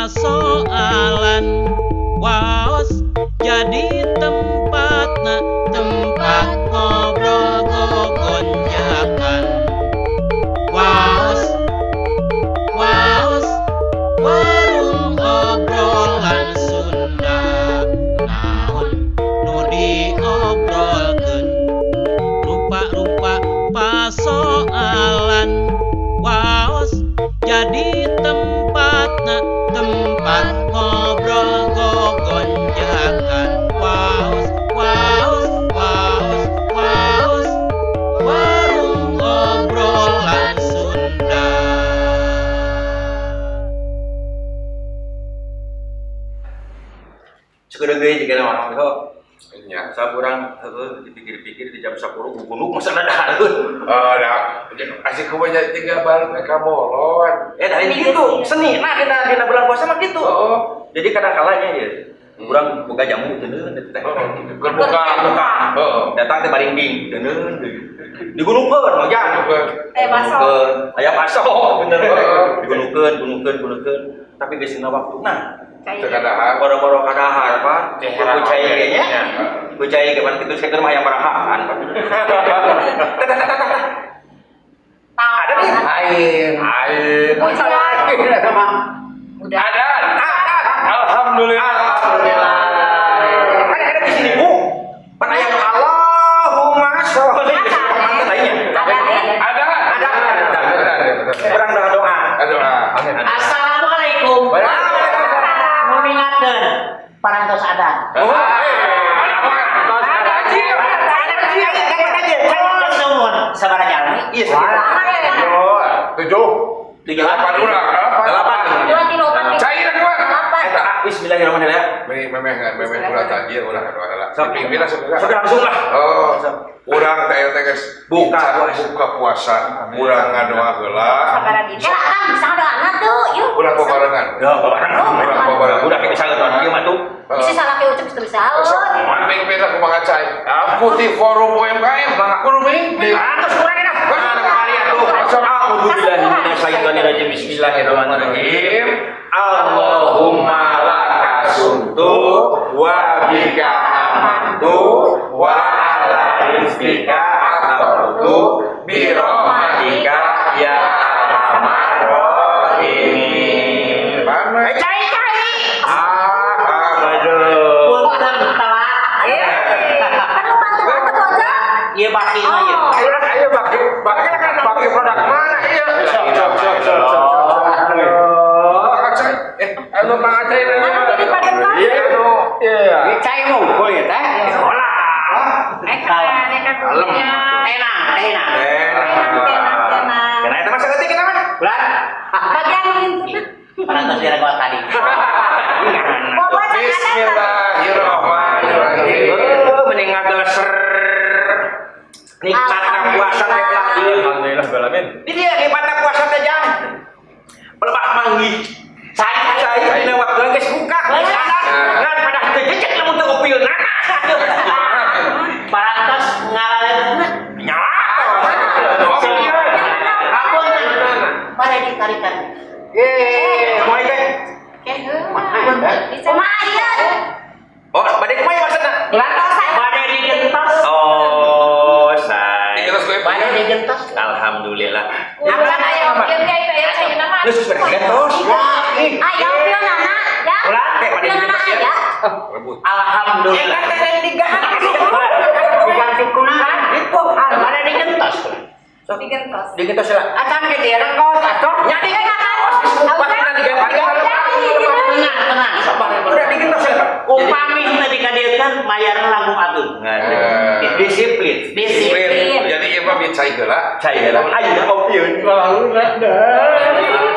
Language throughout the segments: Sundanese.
Pasoalan waos jadi tempatna tempat ngobrol gogonjakan waos waos warung obrolan Sunda naon nu diobrolkeun rupa-rupa pasoalan waos jadi tempatna tempat ngobrol gogonjakan waos waos waos waos warung obrolan Sunda. Sekedar deui jika nama orang Nya. Sakurang heueuh dipikir-pikir di jam 10 gugunuk masa dahareun. Oh, dah. Asik kumaha tinggal balik ka bolon. Eh, dari gitu seni nah dina bulan puasa mah gitu. Oh. Jadi kadang kalanya ya urang boga jamu teuneun teh. Heeh. Buka buka. Heeh. Datang teh baringbing teuneun deui. Digunukeun mah. Eh, baso. Aya baso bener. Digunukeun, gunukeun, gunukeun. Tapi geus dina waktuna. Teu kadahar. Boro-boro kadahar, Pak. Ku cai ge nya. Ku cai ge pan kitu sakeun mah hayang barahaan, Pak. Ada nih. Air. Air. Udah. Ada. Alhamdulillah. Alhamdulillah. Ada di sini, Bu. Pan aya nu Allahumma sholli. Ada. Ada. Urang doa. Doa. Assalamualaikum. Nguningakeun parantos adan. Oh. Sabaraha jalmi? Iya, 7 8 urang. 8. 2 3 4. Cair kuat. Bismillahirrahmanirrahim. Memeh ulah tajir ulah doa heula. Pimpin lah sok langsung lah. Oh. Urang teh teh geus buka puasa. Urang ngadoa heula. Kan bisa doana tuh, yuk. Urang babarengan. Ya, babarengan. Udah kayak bisa doa ieu mah tuh. Bisa salah ke ucap bisa. Pimpin lah kumaha cai. Aku di forum UMKM, kudu mimpin. Atos kurang enak. Kali atuh. A'udzubillahi minasyaitonirrajim. Bismillahirrahmanirrahim. Allahumma laka sumtu wa bika amantu wa ala rizqika aftartu bi rahmatika ya arhamar rahimin. Cai cai. Aduh. Punten telat. Kan lu bantu banget aja. Ieu baki mah ieu. Ayo baki baki produk mana ieu? Sok sok sok sok. Anu Mang Acai Iya, iya. Ini cai mungkul ya teh. Sekolah. Kalem. Tenang, tenang. Tenang. Kena eta mah saeutik kita mah. Ulah. Bagian itu. Parantos dira gua tadi. Bismillahirrahmanirrahim. Mending ngageser. Nikmatna puasa teh lah. Alhamdulillah balamin. Di dia nikmatna puasa teh jang. Pelebah manggih. Cai dina waktu geus buka. Ngan pada teu jejek lamun teu upilna. Parantos ngalaleutna. Nyala. Apunten. Bade ditarikan. Kumaha teh? Kumaha ieu? Oh, bade kumaha maksudna? Bade digentos. Oh, say. Bade digentos. Alhamdulillah. Apa aya ieu aya caina mah. Geus bade digentos. Aya upilna ya. Upilna aya. Alhamdulillah. Diganti kunaon? Itu bade digentos. Digentos. Digentos lah. Acan ge direngkos atuh. Nya digentos. Waktu diganti. Tenang, tenang. Udah digentos lah. Upami teu dikadieukeun mayarna langkung ageung. Disiplin. Disiplin. Jadi ieu mah cai heula. Cai heula. Ayeuna opieun.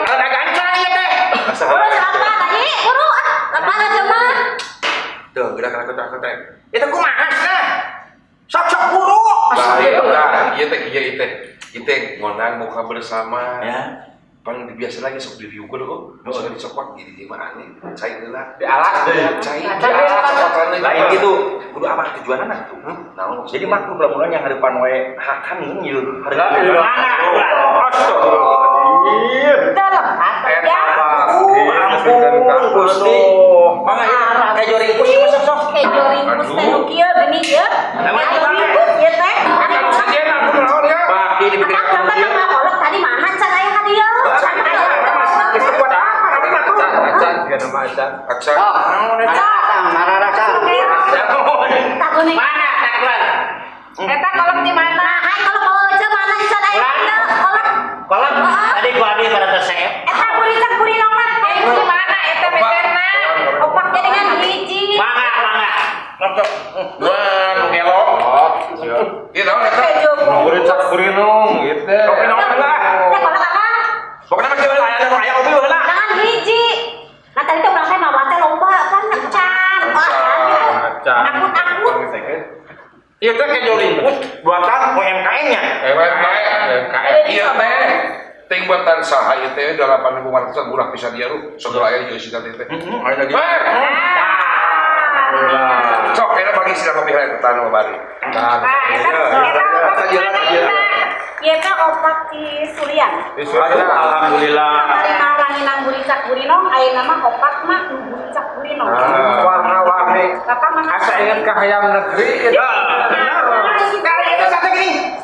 Ada gancang ieu teh. Buru salapan lagi, buru ah. Lapan aja mah. Tuh, gerak gerak. Itu kumaha sih? Sok-sok buru. Nah, ieu teh ieu teh. Ieu teh ngonang muka bersama. Ya. Pan biasa lagi sok diriukeun kok. Sok dicopak jadi mah aneh. Cai heula. Dialas cai. Dialas lain gitu. Kudu apa tujuanna tuh? Naon? Jadi maklum lamun yang harapan wae hakan ieu. Mana? Astagfirullahaladzim. Teu lepat ya. Ampun Gusti. Mangga ieu kejo ringkus ieu sok sok. Kejo ringkus teh nu kieu geuning ieu. Kejo ringkus ieu teh. Eta nu sejen aku naon ya? Baki dibikin aku ieu. Kolak tadi mahan can aya ka dieu. Acan juga nama Acan. Acan. Marah rasa. Mana taklan? Eta kolak di mana? Hai kolak aja mana can aya ka dieu kolak. Kolak tadi gua ambil pada resep. Eta buricak burinong mah. Di mana eta meserna? Opaknya dengan hiji. Mangga mangga. Wah, nu gelo. Ieu naon eta? Buricak burinong gitu. Kopi naon heula? Teh kolak apa? Pokokna mah kieu aya anu aya kopi heula. Jangan hiji. Nah tadi teh urang teh mawa teh loba kan can. Wah, Acan. Akut-akut. Ieu teh kejo ringkus buatan UMKM-nya. UMKM. Ieu teh ting buatan saha ieu teh 8.500 murah pisan ieu ruh. Sagala aya jeung isina teh. Heeh, aya lagi. Sok eta bagi sina kopi heula eta nu bari. Nah, eta opak di mana eta? Ieu teh opak di Sulian. Alhamdulillah. Kamari mah ranginang buricak burinong, ayeuna mah opak mah nu buricak burinong. Warna-warni. Bapak mah Asa inget ka hayam negeri gitu. Benar. Kali itu satu gini.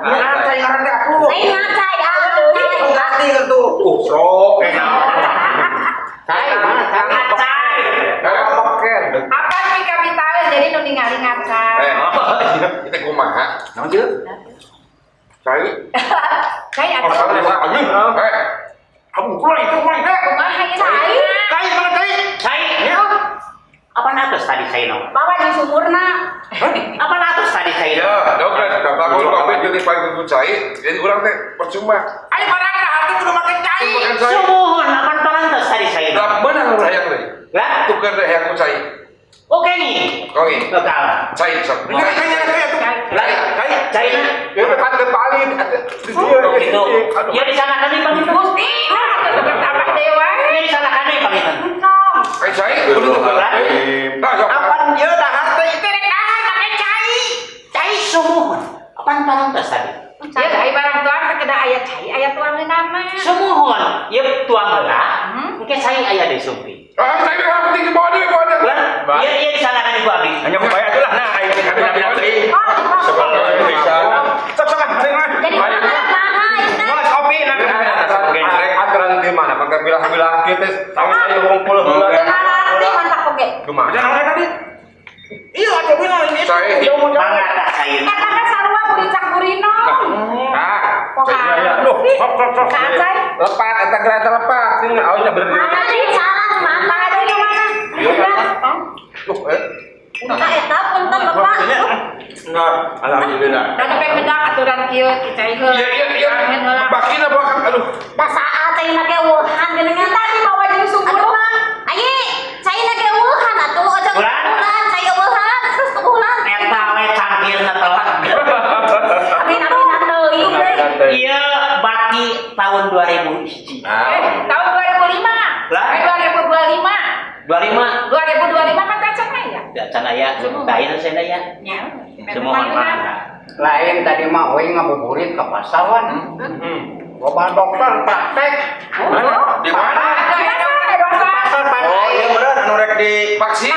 Ngacai ngaran teh aku. Lain ngacai ah. Ngerti gitu. Sok. Cai mana cai? Ngacai. Oke. Apa sih kapitalis jadi nu ningali ngacai. Kita kumaha? Naon ieu? Cai. Cai atuh. Kamu kurang itu kurang teh. Kumaha ieu cai? Cai mana cai? Cai. Apa natos tadi cai naon? Bawa di sumurna. Apa natos tadi cai Ya, dong kan bapak kopi jadi paling kudu cai, jadi urang teh percuma. Ayo barang dah atuh kudu make cai. Sumuhun apa parantos tadi cai naon? Lah beunang urang hayang deui. Lah, tuker deh hayang ku cai. Oke nih. Oke. Lokal. Cai sok. Cai cai cai atuh. Lah, Cai. cai. Ya kan kembali Gitu. Ya di sana kami pangitan. Gusti, nah atuh tambah dewa. Ya di sana kami pangitan. Cai cai kudu tuker. Nah, sok. Apan ieu dahar teh Itu rek dahar make cai. Cai sumuhun. Apaan parantos tadi? Ya ai barang tuang teh kedah aya cai, aya tuangeun mah. Sumuhun, ieu tuang heula. Engke cai aya deui sumpi. Ah, cai mah penting bawa deui, bawa deui. Lah, ieu ieu di sana kami ku abdi. Hanya kupaya atuh lah nah ayo kami teh. Bisa. Sok sok ah, mari mah. Jadi maha ieu teh. Mas kopi nah. Aturan di mana? Pakai pilah-pilah kita tahu ngumpul heula. Teu ngarti mantap oge. Kumaha? Jangan tadi. Iya atuh bener ini. Cai. Mangga tah cai. Eta kan sarua buricak burinong. Ah, Poha. Loh, sok sok sok. Ngacai. lepat eta kereta lepat. Ini awalnya berdiri. Mana di salah mana Ada di mana? Loh, eh. Nah eta punten Bapak. Nah, alhamdulillah. Dan sampai mendak aturan kieu cai heula. Iya iya iya. Bakina bawa aduh. Da saat cai na ge eueuhan geuningan Tadi bawa jeung sumur. Ayi, cai na ge eueuhan atuh ojo ukuran cai eueuhan terus ukuran. Eta we cangkirna telak. Amin-aminan deui. Ieu baki tahun 2001. Tahun 2005. Lah? 2025. 25. 2025 kan can aya. Da can aya. Lain cenah ya. Nya. Sumuhun mangga. Lain tadi mah we ngabuburit ke pasar wan. Loba dokter praktek. Di mana? Pasar Oh, iya bener anu rek di Vaksin.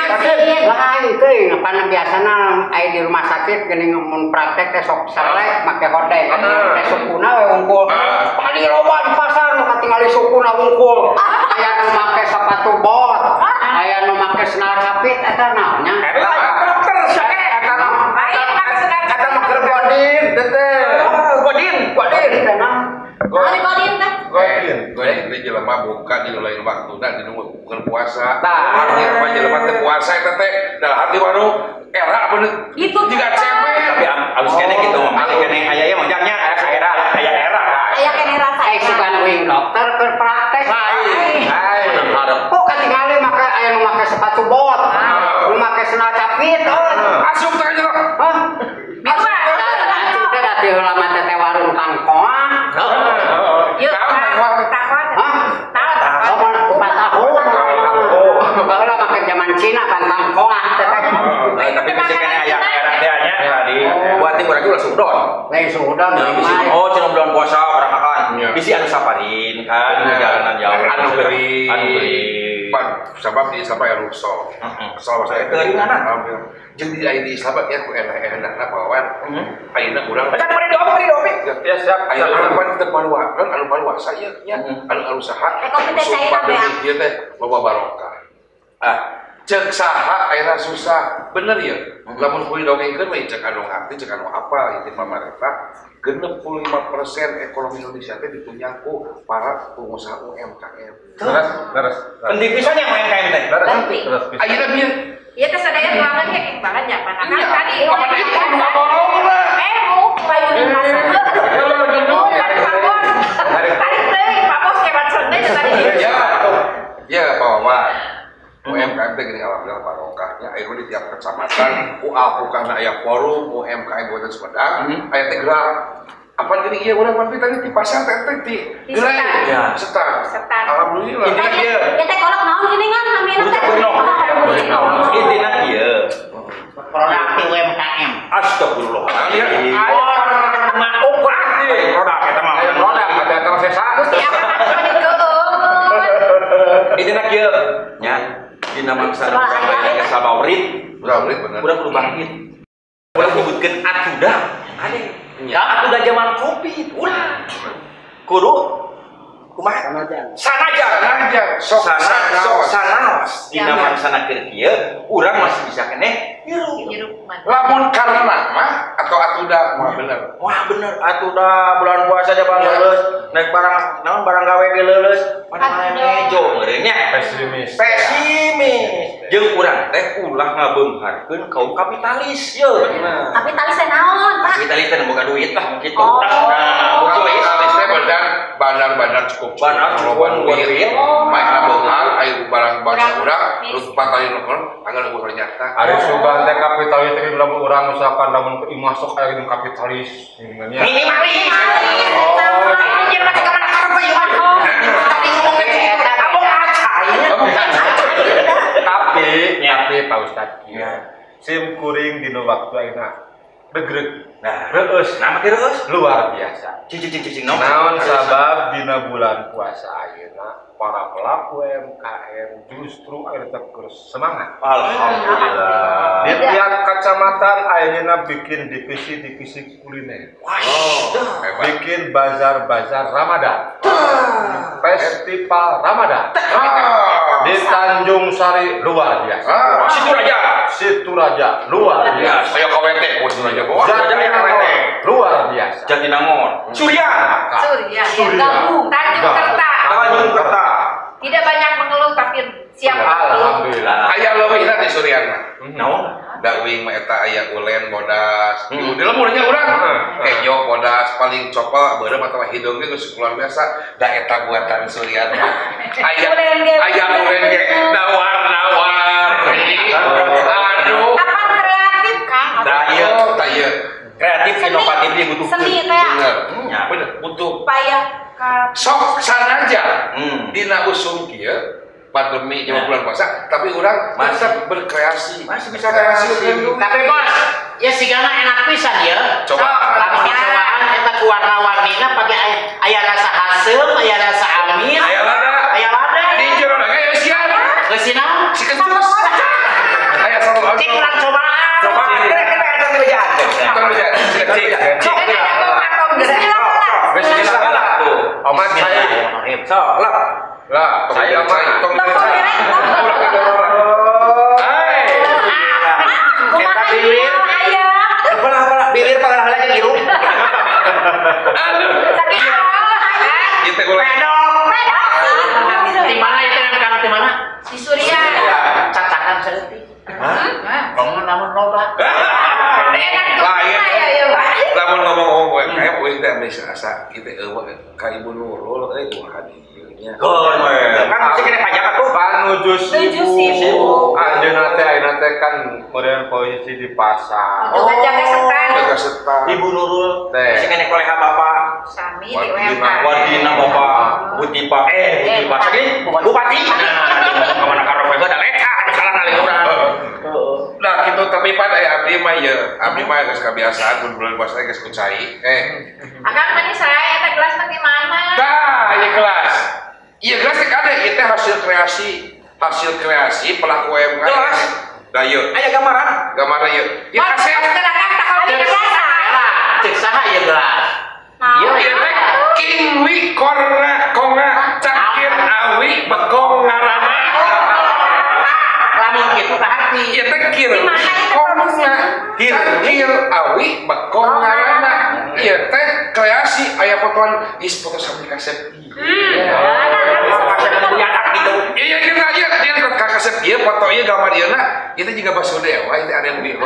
Lain teuing pan biasana aya di rumah sakit geuning mun praktek teh sok selek make hordeng teh sukuna we unggul. Padi loba di pasar nu katingali sukuna unggul. Aya nu make sepatu bot, aya nu make sendal capit eta naon nya? Eta dokter sia Eta Lain make sendal eta mah keur godin teh. Godin, Godin teh naon? Naon godin teh? Godin, godin teh jelema buka di lain waktuna di bukan puasa. Tah. Artinya apa jelema teh puasa eta teh dahar di warung era bener. Gitu. Jiga cemen. Tapi alus kene gitu, masih kene aya ieu mojangnya aya ka era, aya era. Aya kene rasa. Eh sugan uing dokter keur praktek. Lain. Oh katingali make aya nu make sepatu bot, nu make sendal capit, oh. Asup teh aja. Hah? Minggu. Teh da ti heula mah teh warung kangkoang. Yuk, takwa. Hah? Tahu. Oh, empat tahun. Baheula make zaman Cina kan kangkoang teh. Tapi masih kene aya era teh nya tadi. Buat tim urang ulah sudon. Lain sudah. Oh, cenah bulan puasa barang makan. Bisi anu saparin kan jalanan jauh. Anu beri. Anu beri. Sabab di Islam aya rukshoh. Selama saya keringanan. Jeung di aya di Islam ya ku enak-enakna pawan. Ayeuna urang. Kan beri dopi. Ya siap. Ayeuna urang pan teu paluakeun anu paluasa ieu nya anu usaha. Ieu teh loba barokah. Ah, cek saha ayeuna susah. Bener ya? Lamun kuy dongengkeun we cek anu ngarti cek anu apa ieu pamarentah 65% ekonomi Indonesia teh ditunjang ku para pengusaha UMKM. Leres. Penting pisan yang UMKM teh. Leres. Ayeuna bieu. Ieu teh sadaya tuangan ge keng banget nya panakan tadi. Mau payun pasar. Bukan Pak Bos. Tarik teuing Pak Bos hebat teh tadi. Ya. Ya, Pak Wawan. UMKM teh geuning alhamdulillah barokahnya ayeuna di tiap kecamatan karena aya forum UMKM Kabupaten Sumedang aya teh gerak. Apa geuning ieu urang pan tadi di pasar teh teh di gerai. Ya. Setan. Alhamdulillah. Intina kieu. Ya teh kolak naon geuningan namina teh. Intina kieu. Produk UMKM. Astagfirullah. Produk eta mah. Produk eta mah sesa. Gusti apa atuh dikeun. Intina kieu nya. Dina mangsa urang sabaurit, bener. Urang kudu bangkit. Urang nyebutkeun atuda, kade. Atuda zaman Covid, ulah. Kudu kumaha? Sanajan. Sok sanaos. Dina mangsana keur kieu, urang masih bisa keneh hirup. Lamun karena mah atau atuda mah bener. Wah bener, atuda bulan puasa aja bang leuleus, naik barang naon barang gawe ge leuleus, mana ngejo meureun nya. Pesimis. Jeung urang teh ulah ngabeungharkeun kaum kapitalis ye. Kapitalis teh naon, Pak? Kapitalis teh boga duit lah kitu. Nah, kapitalis teh badan bandar-bandar cukup bandar cukup duit. Maena beunghar aya barang bangsa urang terus patali nu anggar ukur nyata. Ari sugan teh kapitalis teh lamun urang misalkan lamun imah sok aya jeung kapitalis nya. Minimalis. Oh, anjir mah ka mana karep ieu mah. Tadi ngomong eta abong acai. Tapi Pak Ustad kieu. Sim kuring dina waktu ayeuna regreg. Nah, reueus. Nah, make reueus luar biasa. Cicing naon sabab dina bulan puasa ayeuna para pelaku UMKM justru ayeuna tetap semangat. Alhamdulillah. Di tiap kecamatan ayeuna bikin divisi-divisi kuliner. Oh, bikin bazar-bazar Ramadan. Festival Ramadan. Di Tanjung Sari luar biasa. Situraja luar biasa. Ayo KWT, Situraja bawah. Jatinangor luar biasa. Jatinangor. Surya. Gabung. Tanjung Kerta. Tidak banyak mengeluh tapi siap mengeluh. Alhamdulillah. Aya leuwihna di Suryana. Naon? Da uing mah eta aya ulen bodas. Di lemurnya urang. Kejo bodas paling copel beureum atawa hideung ge geus luar biasa. Da eta buatan Suryana. Aya aya ulen ge da warna-warni. Aduh. Apa kreatif Kang? Da ieu, da ieu. Kreatif inovatif dia butuh. Seni teh. Bener. Bener, butuh. Upaya sok sanaja dina usum kieu pandemi zaman bulan puasa tapi urang tetap berkreasi masih bisa kreasi. Tapi bos ya sigana enak pisan ya. Coba lamun dicobaan eta ku warna-warnina pake aya rasa haseum, aya rasa amis, aya lada, aya lada. Di jero aya sian. Geus naon? Si kencus. Aya sambal. Cik urang cobaan. Cobaan. Kira-kira eta teh bejaan. Cik. Bismillah. Omat saya. Sok, lep. Lah, saya mah tong cai. Hai. Kumaha bilir? Aya. Apalah bilir palah heula jeung hirup. Aduh. Sakit Ieu teh ulah. Pedok. Di mana itu yang di mana? Di Surya. Cacakan saeutik. Hah? Ngomong namun loba. Enak tuh. Ya, Pak. Lamun ngomong-ngomong UMKM euy teh geus asa kitu eueuh ka Ibu Nurul euy ulah dieu nya. Kan mesti kena pajak atuh. Panuju sibuk. Anjeunna teh ayeuna teh kan modern posisi di pasar. Untuk jaga setan. Jaga setan. Ibu Nurul teh. Mesti kena koleha bapak. Sami di UMKM. Wardina bapak, Butipa, Butipa. Saking bupati. Nah, kemana karope da leka, ada salah nalih urang. Nah, gitu tapi Tapi pan aya abdi mah ieu, abdi mah geus kabiasaan mun bulan puasa geus ku cai. Akang mani sae eta gelas teh di mana? Tah, ieu gelas. Ieu gelas teh kade ieu teh hasil kreasi pelaku UMKM. Gelas. Da ieu. Aya gambaran? Gambaran ieu. Ieu kasep. Cek saha ieu gelas? Ieu teh Kingwi korna konga cangkir awi bekong ngarana. Lamun kitu ka hati. Ieu teh kirwi konga cangkir awi bekong ngarana. Ieu teh kreasi aya potongan geus foto sami kasep. Iya kita ieu ieu ka kasep ieu foto ieu gambar ieu na ieu teh jiga baso dewa ieu teh ada yang lebih.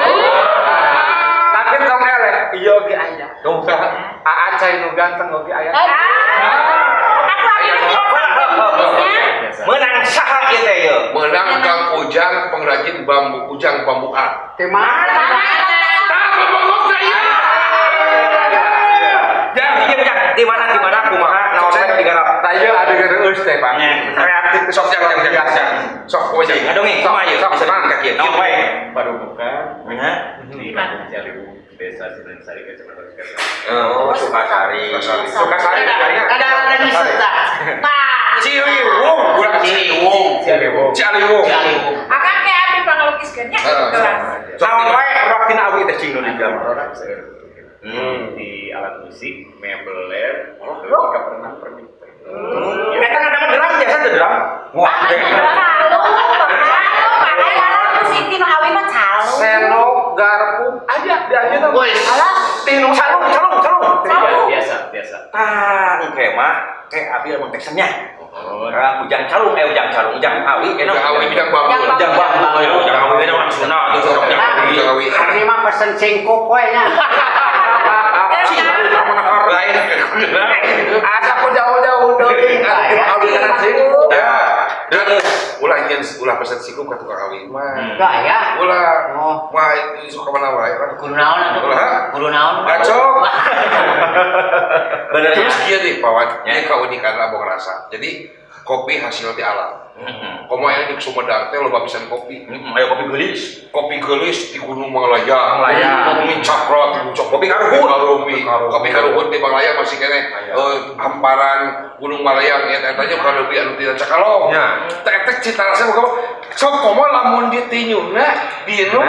Tapi tong eleh ieu oge aya. Aa cai nu ganteng oge aya. Menang saha ieu teh ieu? Menang Kang Ujang pengrajin bambu Ujang bambu art. Di mana? Tah bobongok teh ieu. Jang, di mana kumaha naon we digarap. Tah ieu ada geus teh Pak. Kreatif sok jang jang. Sok kumaha jang. Ngadongeng kumaha ieu? Sok Bisa mang. ka kieu. Naon wae? Padukukan di Kampung Caliwung, Desa Sindang-Sari, Kecamatan Sukasari. Oh, Sukasari. Sukasari. Ada nyuset tah. Tah. Ciliwung, urang Ciliwung. Ciliwung. Ciliwung. Akang kayak abdi pangalukiskeun nya gelas. Naon wae rok tina awi teh cing nu digambar. Produk di alat musik, mebeler, ketika pernah pernik. Eta ngadamel drum biasa teh drum. Wah, Senok garpu aja di aja tuh. Tinu calung calung calung. Biasa. Tah, engke mah kayak abi lamun teksennya. Ujang calung ujang calung, ujang awi Ujang awi bidang bambu. Ujang bambu, ujang awi orang Sunda tuh ujang awi. Ujang awi. Ini mah pesen singkop we nya. Lain. Asa ku jauh-jauh teuing awi kana singkop. Ya. Ulah nyen ulah pesen singkop ka tukang awi mah. Enggak ya. Ulah. Mah sok ka mana wae. Kudu naon atuh? Kudu naon? Bacok. Bener terus kieu deui pawan, ieu kaunikan abong rasa. Jadi kopi hasil di alam. Komo aya di Sumedang teh loba pisan kopi. Ayo kopi geulis. Kopi geulis di Gunung Manglayang. Kopi coklat, kopi karuhun. Kopi karuhun di Manglayang masih keneh hamparan Gunung Manglayang eta eta nya kalubi anu tina Cakalong. Teh teh cita rasa boga sok komo lamun ditinyuna dinu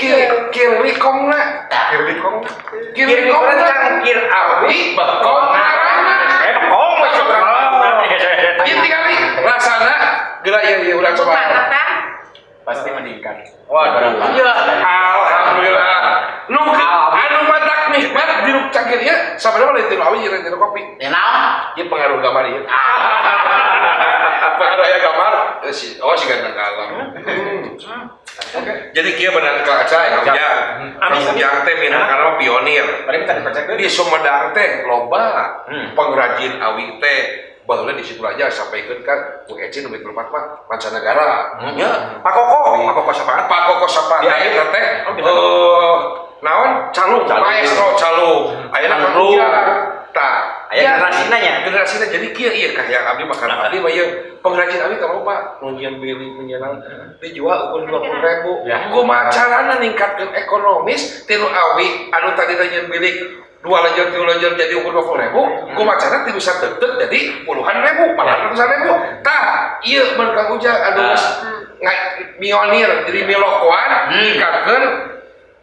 kirwi kongna. Kirwi kong. Kirwi kongna cangkir awi bekong ngarana. Bekong we sok. Ieu tingali rasana geura ieu urang coba. Pasti meningkat. Waduh. Ya, alhamdulillah. Nu anu matak nikmat di cangkir ieu sabenerna lain tinu awi lain tinu kopi. Ya naon? Ieu pengaruh gambar ieu. Pengaruh aya gambar oh si ganteng kalem. Oke. Jadi kieu bener Kang Acai, Kang Ujang. Kang Ujang teh minangka pionir. Di Sumedang teh loba pengrajin awi teh baheula di situ aja sampaikeun kan ku Ecin nu tempat mah mancanegara. Nya, Pak Koko, Pak Koko Sapaat. Pak Koko Sapaat eta teh naon? Calung, maestro calung. Ayeuna Kang Ujang. Tah, aya generasina nya. Generasina jadi kieu ieu kahayang abdi mah karena abdi mah ieu pengrajin abdi teh loba nu nyieun beli nu dijual ukur 20.000. Kumaha carana ningkatkeun ekonomis tinu awi anu tadi teh nyieun bilik 2 lenjer 3 lenjer jadi ukur 20.000, kumaha carana ti bisa teuteup jadi puluhan ribu, malah ratusan ribu. Tah, ieu mun Kang Ujang anu geus mionir jadi milokoan ningkatkeun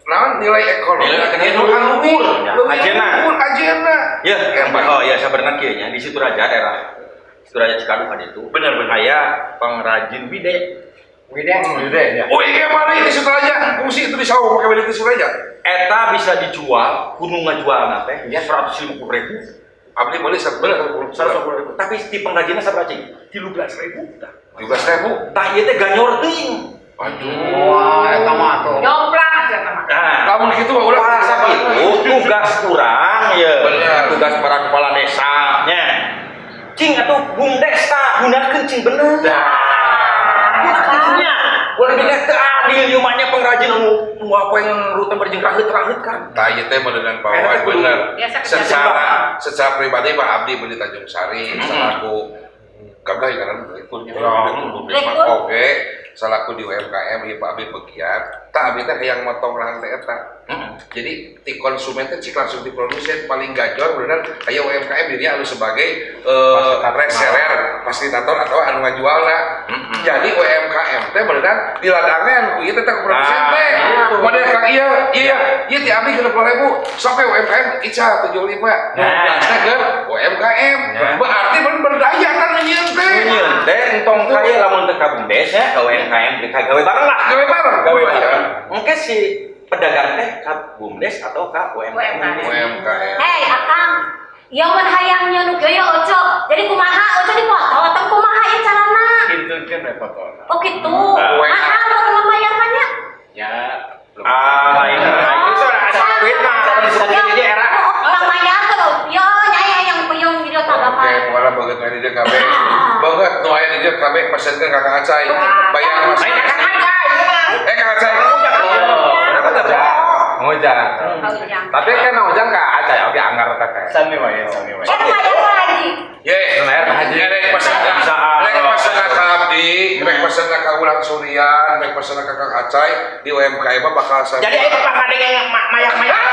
naon nilai ekonomi nu luhur, ajena. Ajena. Ya, oh ya sabenerna kieu nya di Situraja daerah Situraja Cikadu kan itu. Bener bener. Aya pengrajin bide. Bide. Bide ya. Oh iya mana ini Situraja? Fungsi itu di sawah pakai bide di Situraja. Eta bisa dijual, kudu ngajualna teh nya 150.000. Abdi meuli 150.000. Tapi di pengrajinna sabaraha cing? 13.000 tah. 13.000. Tah ieu teh ganyor teuing. Aduh. Wah, eta mah tuh. Jomplang aja mah. Nah, lamun kitu mah ulah parasa kitu tugas urang ye. Tugas para kepala desa nya. Cing atuh BUMDes tah gunakeun cing bener. Gunakeun nya. Ulah dina teu adil ieu mah nya pengrajin anu apa yang rute berjeng raheut-raheut kan. Tah ieu teh meunang pawan bener. Secara pribadi Pak Abdi beli Tanjung Sari selaku gagah karena direkturnya oke. Salaku di UMKM ieu Pak Abi pegiat, tah abi teh hayang motong rantai eta. Jadi ti konsumen teh cik langsung di produsen paling gajor bener aya UMKM dirinya anu sebagai reseller, fasilitator atau anu ngajualna. Jadi UMKM teh bener di ladangan ku ieu teh ku produsen teh. Model kang ieu, ieu ti abi 60.000, sok we UMKM ical 75. Nah, ke UMKM. Berarti bener berdaya kan nyieun teh. Nyieun teh entong kaya lamun teu ka BUMDes ya, ka UMKM ka gawe bareng lah. Gawe bareng. Gawe bareng. Engke si pedagang teh ka BUMDes atau ka UMKM. UMKM. Hei, Akang. Ya mun hayang nyeun kieu ya Oco. Jadi kumaha Oco dipoto atau kumaha ieu carana? Kitu kan we fotona. Oh kitu. Mahal mun mayar nya. Ya. Ah, lain. Itu ada duit mah jadi era. Lumayan tuh. Yo nya yang peyong gitu tanggapan. Oke, pokoknya banget aya di dieu kabeh. Banget nu aya di dieu kabeh pasieunkeun ka Kang Acai. Bayar mas. Lain Kang Acai ieu mah. Kang Acai. Kenapa teh? Ngojang. Tapi kan ngojang ka Acai oge anggar teh. Sami wae, sami wae. Kan bayar haji. Ye, bayar haji. Rek pesen ka abdi, rek pesen ka urang Surian, rek pesen ka Kang Acai di UMKM mah bakal sami. Jadi aya pangadeng mayak-mayak.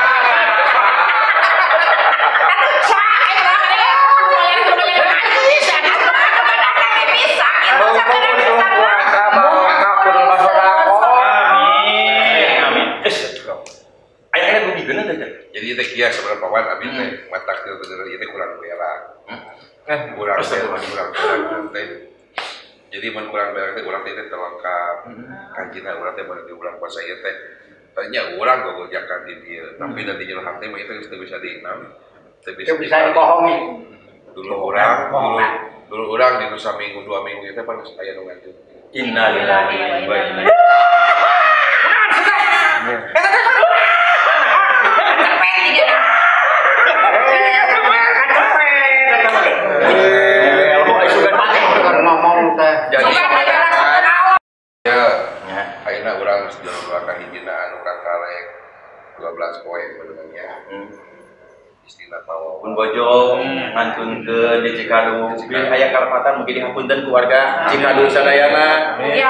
Jadi teh kieu sebenarnya pawan abi teh matak teh bener ieu teh kurang berak. Kurang berak teh. Jadi mun kurang berak teh urang teh terlengkap. Kajina urang teh mun di bulan puasa ieu teh tanya urang gogojakan di dieu. Tapi da di jero hate mah ieu teh geus teu bisa diinam. Teu bisa dibohongi. Dulu urang dulu urang di nu saminggu 2 minggu ieu teh pan geus aya nu ngantun. Innalillahi wa inna ilaihi. Jadi ya, ayeuna urang geus ka hijina anu kakarek 12 poe beunangnya. Istilah pawawan. Pun bojong ngantunkeun di Cikadu. Bilih aya kalepatan mugi dihapunten ku warga Cikadu sadayana. Ya,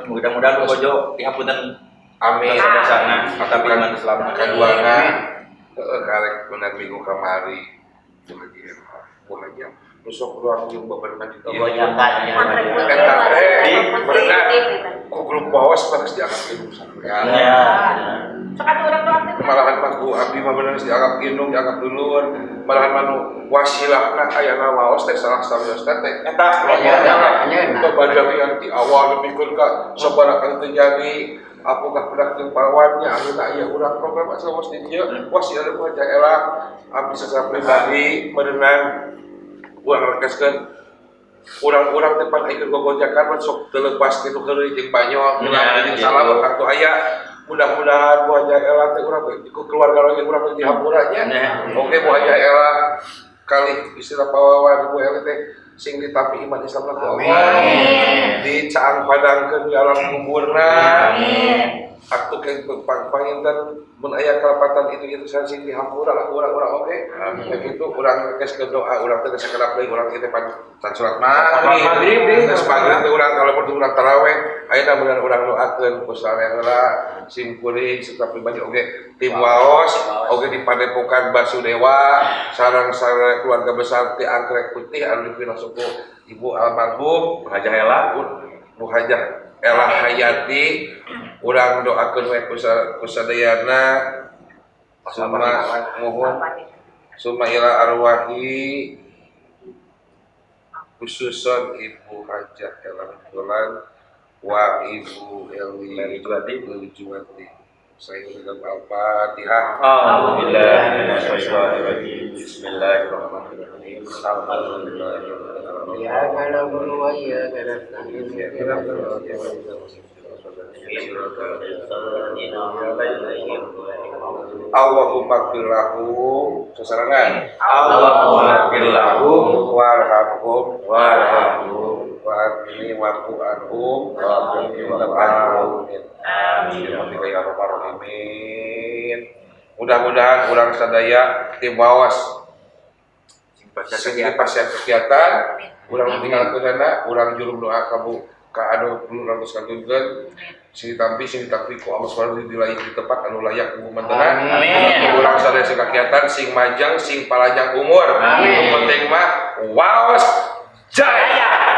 mudah-mudahan ku bojo dihapunten. Amin. Sadayana tapi iman Islam kaduana heeh karek bener minggu kamari. Bu Haji Bu Haji nusok ruang jeung babarengan di gojakan eta teh berenang ku grup waos geus dianggap indung sampean. Sok atuh urang doa teh. Malahan mah ku abdi mah bener geus dianggap indung, dianggap dulur. Malahan mah nu wasilahna ayana waos teh salah sawios teh eta babadawian ti awal nepikeun ka sabaraha kali terjadi. Apakah pedak jeung pawannya akhirna aya urang program asal waos di dieu wasilah mah jaelah abdi secara pribadi merenang urang rekeskeun urang-urang teh pan ikeun gogojakan mah sok teu leupas kitu heureuy jeung banyol urang jeung salam waktu aya mudah-mudahan Bu Haji Ela teh urang ku keluarga oge urang teh dihampura nya. Oke Bu Haji Ela kali istilah pawawan Bu Eli teh sing ditampi iman Islam ku Allah. Dicaang padangkeun di alam kuburna. Amin. Aktu ke panginten mun aya kalepatan itu sing dihampura lah urang-urang oge. Kitu urang rekeskeun doa urang teh sakedap deui urang teh pan salat maghrib. Geus maghrib teh urang kalau perlu urang tarawih ayeuna bener urang doakeun ku saleh heula sim kuring serta pribadi oge tim waos oge di Padepokan Basudewa sareng-sareng keluarga besar ti Anggrek Putih anu dipilih suku Ibu almarhum Bu Hajah Ela Bu Hajah Ela Hayati urang doakeun we kusadayana summa muhun summa ila arwahi khususon Ibu Hajah Ela Bulan wa Ibu Eli Juwati. Saya ucapkan Al-Fatihah. Alhamdulillah. Bismillahirrahmanirrahim. Alhamdulillah. Ya kana wa ya kana. Allahumma ighfir lahum sasarangan. Allahumma ighfir lahum warhamhum warhamhum wa'afini wa'fu anhum wa'afini wa'fu amin. Ya rabbal alamin. Mudah-mudahan urang sadaya tim waos sing pasien kegiatan urang tinggalkeunana urang jurung doa ka Bu Ka anu dulur anu katuntunan sing ditampi ku Allah Subhanahu di lain di tempat anu layak ku mantena. Amin. Urang sadaya sekakiatan sing majang sing palanjang umur. Amin. Nu penting mah waos jaya.